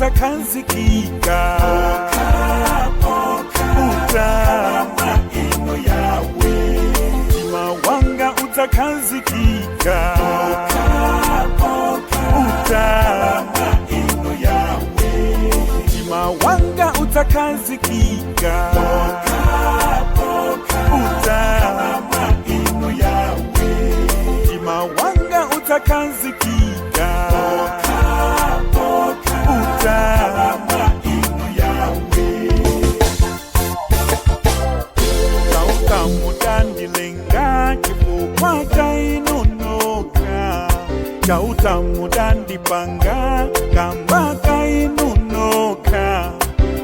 udzakhazikika uta mtima wanga udzakhazikika uta mtima wanga udzakhazikika uta mtima wanga udzakhazikika uta. Chauta mudandilenga chifukwa chainunoka, Chauta mudandipanga kamba kainunoka,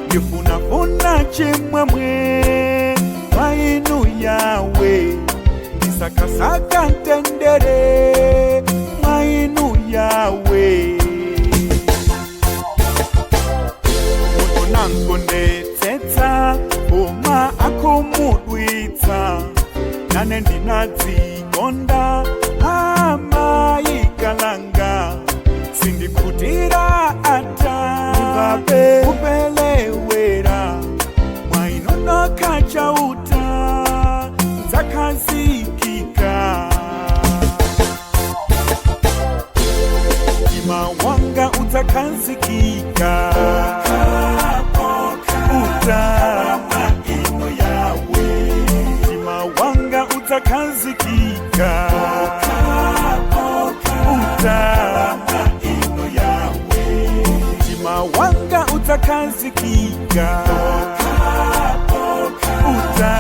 ndifunafuna chimwemwe mwainu yawe, ndisakasaka mtendere mwainu yawe. Munthu nankondetsetsa koma akhumudwitsa, nane ndinadzikonda amayikalanga, sindikhutira ata vape kupelewera mwainonoka Chauta dzakhazikika. Mtima wanga udzakhazikika uta mtima wanga udzakhazikika uta mtima wanga udzakhazikika uta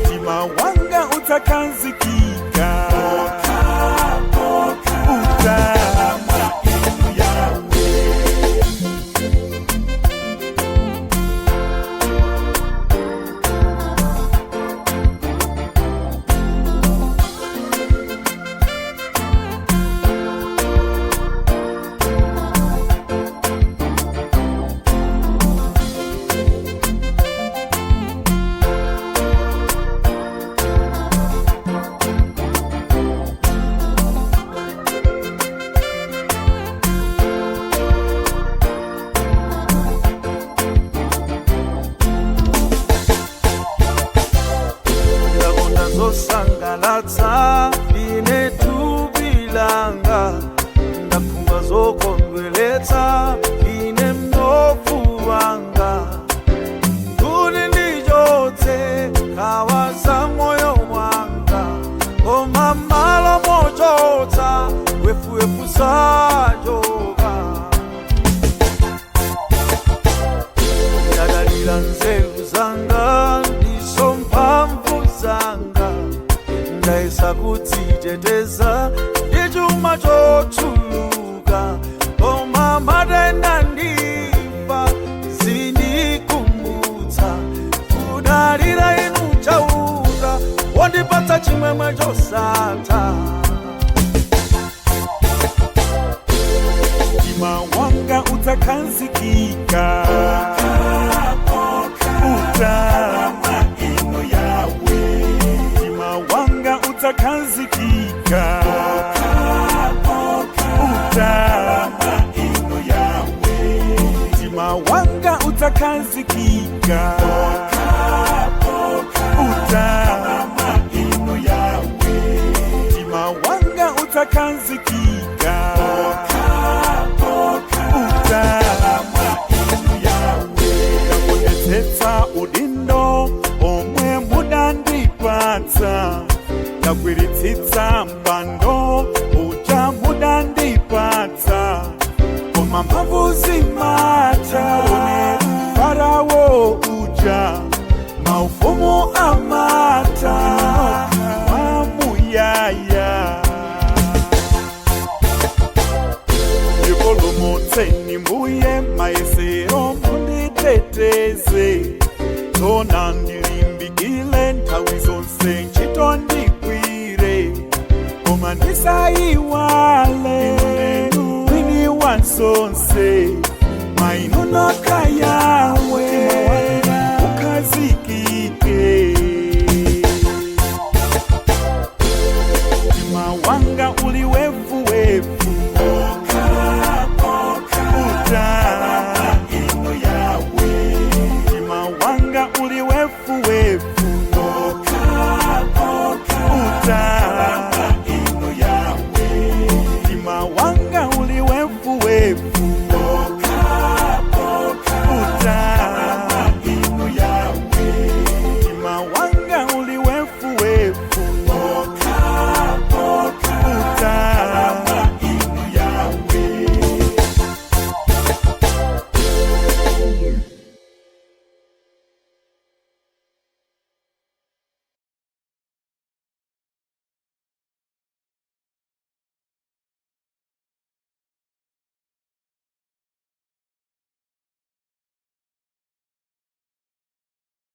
mtima wanga udzakhazikika uta. Ndakonda zosangalatsa ine thupi langa, ndakhumba zokondweletsa ine mnofu wanga, kuti ndichotse nkhawa za moyo wanga, koma malo mochotsa wefuwefu sachoka. Ndadalira nzeru zanga ndiso mphamvu zanga, ndayesa kudziteteza ndi chuma chochuluka, koma matenda ndifa zindikumbutsa kudalira inu Chauta wondipatsa chimwemwe chosatha. Mtima wanga udzakhazikika uta mtima wanga udzakhazikika uta mtima wanga udzakhazikika uta mtima wanga udzakhazikika uta. Ndakondetsetsa udindo omwe mudandipatsa, ndagwiritsitsa mpando uja mudandipatsa, koma mphamvu zimatha Farao uja maufumu amata wamuyaya. Ndipulumutseni mbuye mayesero munditeteze, tona ndilimbikile nthawi zonse ntchito ndigwire, koma ndisayiwale mwini wa zonse mainunoka yawe ukhazikike. Mtima wanga uli wevuwevu. F.